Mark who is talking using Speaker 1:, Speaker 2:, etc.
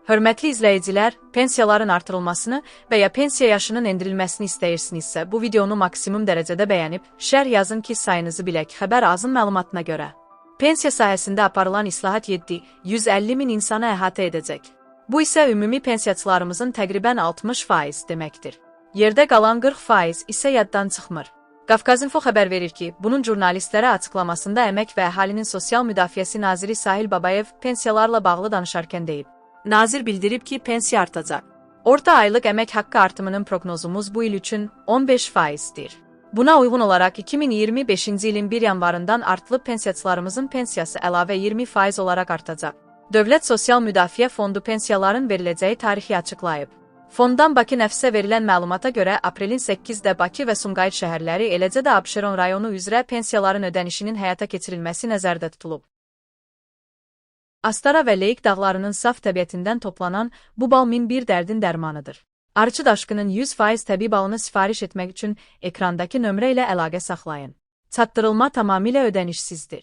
Speaker 1: Hörmətli izləyicilər, pensiyaların artırılmasını və ya pensiya yaşının endirilməsini istəyirsinizsə, bu videonu maksimum dərəcədə bəyənib, şərh yazın ki, sayınızı bilək. Xəbər azın məlumatına görə, pensiya sahəsində aparılan islahat 750 min insanı əhatə edəcək. Bu isə ümumi pensiyaçılarımızın təqribən 60% deməkdir. Yerdə qalan 40% isə yaddan çıxmır. Qafqazinfo xəbər verir ki, bunun jurnalistlərə açıqlamasında Əmək və Əhalinin Sosial Müdafiəsi naziri Sahil Babayev pensiyalarla bağlı danışarkən deyib. Nazir bildirib ki, pensiya artacaq. Orta aylıq əmək haqqı artımının proqnozumuz bu il üçün 15%-dir. Buna uyğun olaraq 2025-ci ilin 1 yanvarından artılıb pensiyaçılarımızın pensiyası əlavə 20% olaraq artacaq. Dövlət Sosial Müdafiə Fondu pensiyaların veriləcəyi tarixi açıqlayıb. Fonddan Bakı Nəfsə verilən məlumata görə aprelin 8-də Bakı və Sumqayıt şəhərləri, eləcə də Abşeron rayonu üzrə pensiyaların ödənişinin həyata keçirilməsi nəzərdə tutulub. Astara və Leyik dağlarının saf təbiətindən toplanan bu bal 1001 dərdin dərmanıdır. Arıçı daşqının 100% təbii balını sifariş etmək üçün ekrandakı nömrə ilə əlaqə saxlayın. Çatdırılma tamamilə ödənişsizdir.